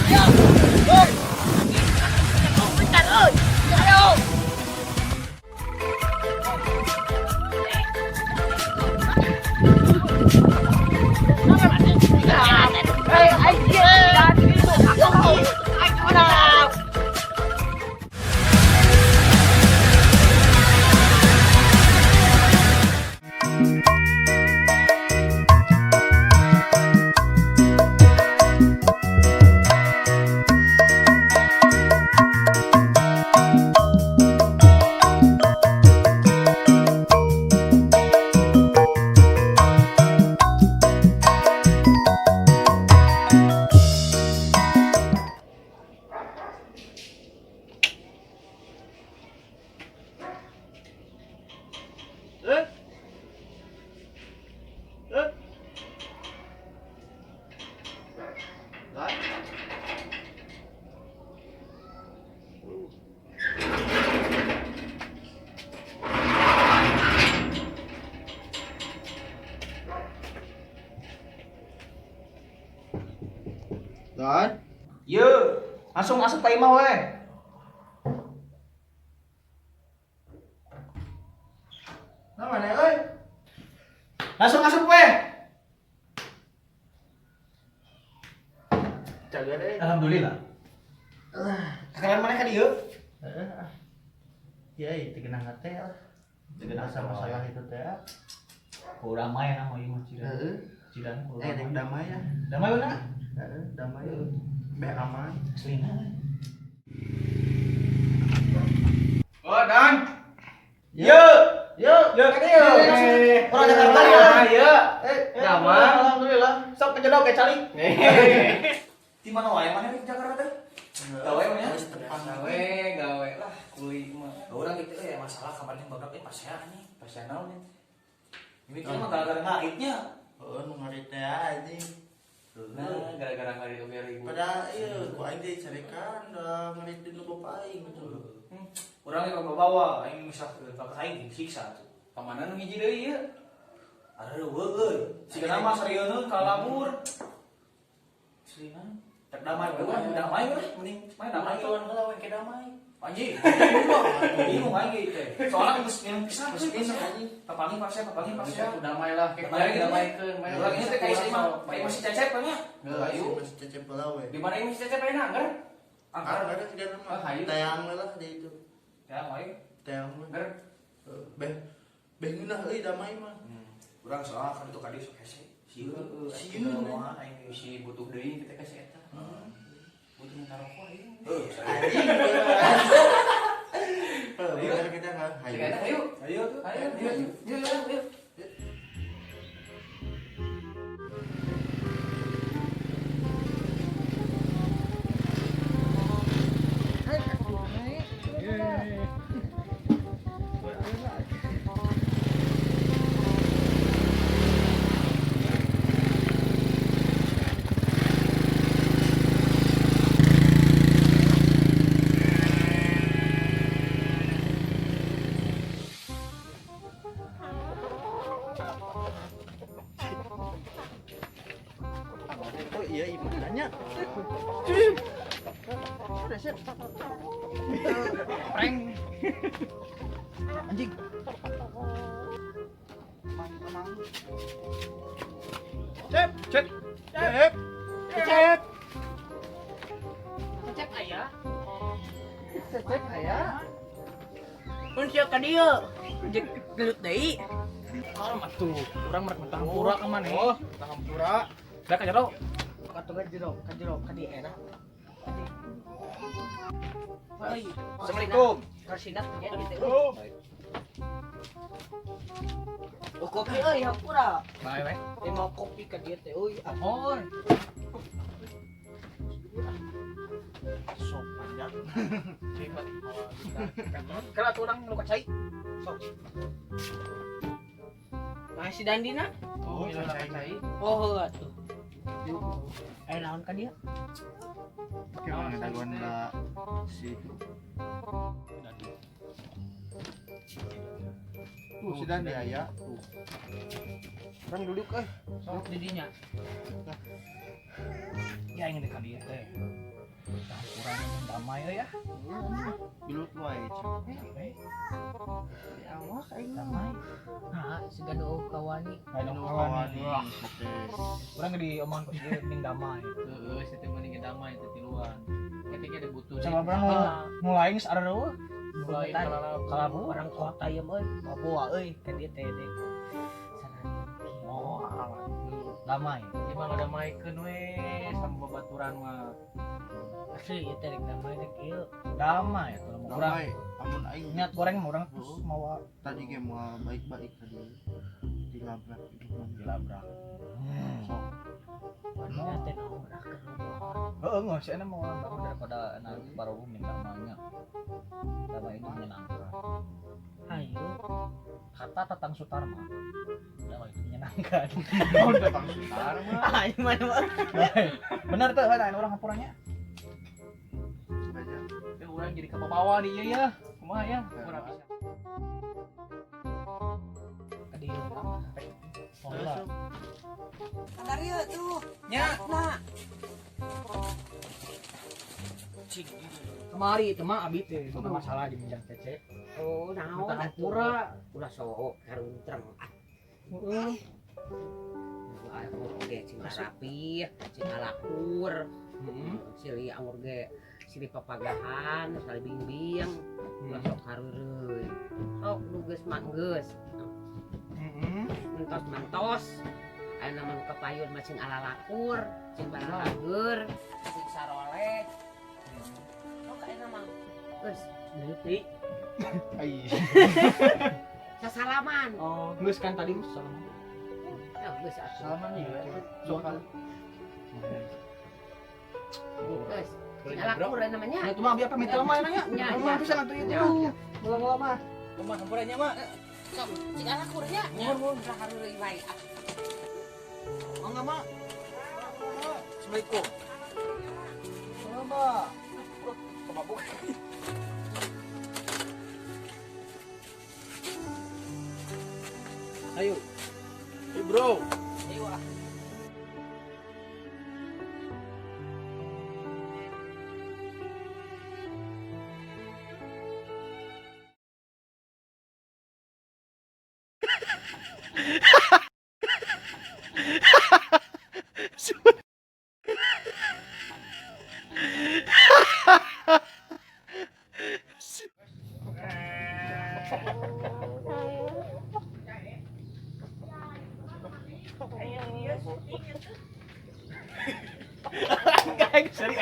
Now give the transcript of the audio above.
Ayo. Hei. Bentar, euy. Ayo. Hei, ayo. Ayo. Eh. Eh. Đấy. Đấy. Ye, langsung asup ka imah we. Nah, mana euy? Langsung asup we. Jaga deh. Alhamdulillah. Kalian mana ka dieu? Heeh. Ya, itu kena teh lah. Teu genah Masa masalah itu teh. Kurang damai nah ieu mah cidan. Heeh. Cidan. Eh, rek damai ya. Damai bener? Heeh, damai. Beh aman. Aslina. Oh, Dan. Ye. Yo, Ye, ka dieu. Orang Jakarta ya. Iya. Eh, Damai. Alhamdulillah. Sok ke jero ke calik. Di mana wae mana di Jakarta teh? Gawe mah nya. Gawe, gawe lah kuli mah. Urang gitu ya masalah kamarnya bagrap eh pasea anjing. Pasea naon ya? Ini mah gara-gara ngaritnya. Oh, nu ngarit teh anjing. Nah, gara-gara ngarit oge ribut. Padahal ieu ku aing dicarekan da ngarit di nu bapak aing gitu. Urang ge bawa aing misah ka aing disiksa tuh. Pamana nu hiji deui ieu? Aduh, euy. Siga nama sarieun ka labur. Aslina. Tek damai we urang damai we mending main damai Lawan heula we ke damai. Anjing. Bingung aing ge teh. Soalnya geus minum pisan, Geus minum, anjing. Papangi pasea, papangi pasea. Aku damai lah, kayak Damai gitu. damaikeun. Urang ini teh kayak si mah, kayak masih cecep kan ya? Heuh, ayo. Masih cecep heula we. Di mana ini si Cecep ayeuna, Angger? Angker ada sih nama. Ah, hayu. Tayang we lah di itu. Ya, wae. Tayang we. Angger. Beh beh ngeunah euy damai mah. Urang soalnya kan itu kadi sok hese. Sieun, Sieun. sieun aing ge. Si butuh deui kita ka si eta. Butuh minta rokok ayo. Heuh, Anjing. Heuh, bener kita nggak Si hayu. eta ayo. Ayo tuh. Ayo, ayo, ayo, ayo, ayo. Oh iya ibu nanya. Prank. Anjing. Cep, cep, cep, cep, Cecep aya. cep aya. Mun sia ka dieu. Jeung gelut deui. Kalem atuh. Urang merek mentah hampura ka maneh. Oh, mentah hampura. Da ka jero. Katuh ka jero, ka jero, ka dieu era. Assalamualaikum. Karsina punya gitu. Oh, kopi euy hampura. Bae bae. Eh mau kopi ka dieu teh euy. Mohon. Sok panjang. Kalau tuh orang lu kacai. Sok. Nah, si Dandina? Oh, iya, cai. Oh, heuh atuh. Eh naon ka dieu? Gimana daguan lah si itu. Tuh si Dandi aya tuh. Urang duduk euy. Sok di dinya. Ya ingin dekat dia teh. Tah kurang damai euy ya. Gelut wae. Eh, Di awak aing damai. Nah, siga nu kawani. Ayo Nu kawani. kawani si teh. Urang di omongan ku ieu mending damai. Heeh, si teh mending damai teh tiluan. Ketika ada butuh. Coba urang mulai geus areueuh. Mulai Kalabur. Orang kota ieu mah euy. Papua euy. Ka dieu teh deh. Sarana. Oh, alah. Damai. Ieu mah ngadamaikeun we sama babaturan mah. Asli ieu teh rek damai teh kieu. Damai atuh lamun urang. Damai. Amun aing Niat goreng mah urang terus mawa tadi ge moal baik-baik tadi dilabrak hidup mah. dilabrak. Sok. Wanita teh naon lah kerobohan. Heeh, nggak sih, enak mau bangun daripada enak baru minta damainya. Damai itu menyenangkan. Ayo. Kata Tatang Sutarma, damai itu menyenangkan. Oh, datang Sutarma. Ayo mana mah. Bener tuh, ada orang hampuranya. Aja. Teh urang jadi kabawa di ieu ya. Kumaha ya? Urang bisa. Tadi oh, lah. Dario tuh. Nya. Nah, Kemari itu mah abi teh bukan masalah di minjang tece. oh naon Minta atuh. hampura. Ulah sok karuntreng. Ah, Heeh. aku oge cing rapi, cing alakur. Heeh. Silih anggur ge silih papagahan, silih bingbing. Ulah sok kareureui. Sok nu geus mah geus. Heeh. Mentos mentos. Ayeuna mah nu kapayun mah cing alalakur, cing balalager, cing saroleh. Sok ayeuna mah geus Leutik. Ai. sasalaman. Oh, geus kan tadi geus salam. Ya geus atuh. Salaman ieu. Sok. Geus. Cing alakur namanya. Ya itu mah abi apa minta mah nanya. Nya, Mah nya. bisa atuh itu. Nya. Mula-mula mah. Kumaha hampuranya mah? Sok, cing alakurnya. Nuhun, nuhun. Ulah hareureuy wae. Ah. Mangga, Mak. Assalamualaikum. Mangga, Mak. Kemabuk. Ayo. Hey, bro. Ayo ah. Enggak, sorry.